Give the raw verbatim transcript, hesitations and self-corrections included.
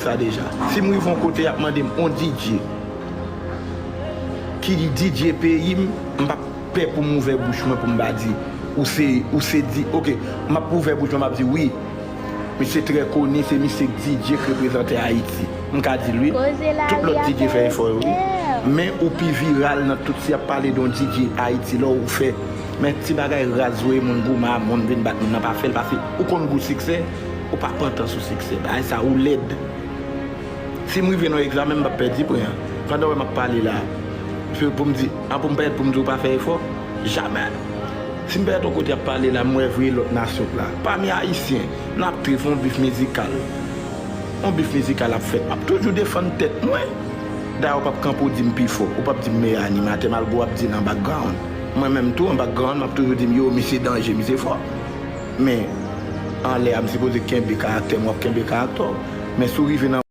sa deja. Si m rive yon kote, y ap mande m yon D J ki D J peyi m, m p ap pè pou m ouvè bouch mwen pou m pa di ou se, ou se di, oke, m ap ouvè bouch mwen, m ap di wi. Misye trè koni, se misye D J k reprezante Ayiti. M ka di l wi. Tout lòt D J fè efò yo wi. Men ou pi viral nan tout, si y ap pale de yon D J Ayiti, lè w fè. Men ti bagay raz, voye moun goumen a moun, vin bat moun nan, pa fè l, paske ou konn gou siksè, ou pa pantan sou siksè. Bagay sa ou lèd. Si m rive nan yon egzamen, m p ap pè di pwen an. Pandan w wè m ap pale la, pou, pou m di, an pou m pèmèt pou m di w pa fè efò? Jamè! Si m pèmèt yon kote ap pale la, m wè vre lòt nasyon k la. Pami Ayisyen, n ap trif yon bif mizikal. Yon bif mizikal ap fèt. M ap toujou defann tèt mwen. Dayè, w p ap kanpe w di m pi fò. Ou p ap di m meyè animatè, malgre w ap di l an background. Mwen menm tou, an background, m ap toujou di m, yo, misye danje, misye fò. Men, anlè a, m sipoze kenbe karaktè m, w ap kenbe karaktè w. Men si w rive nan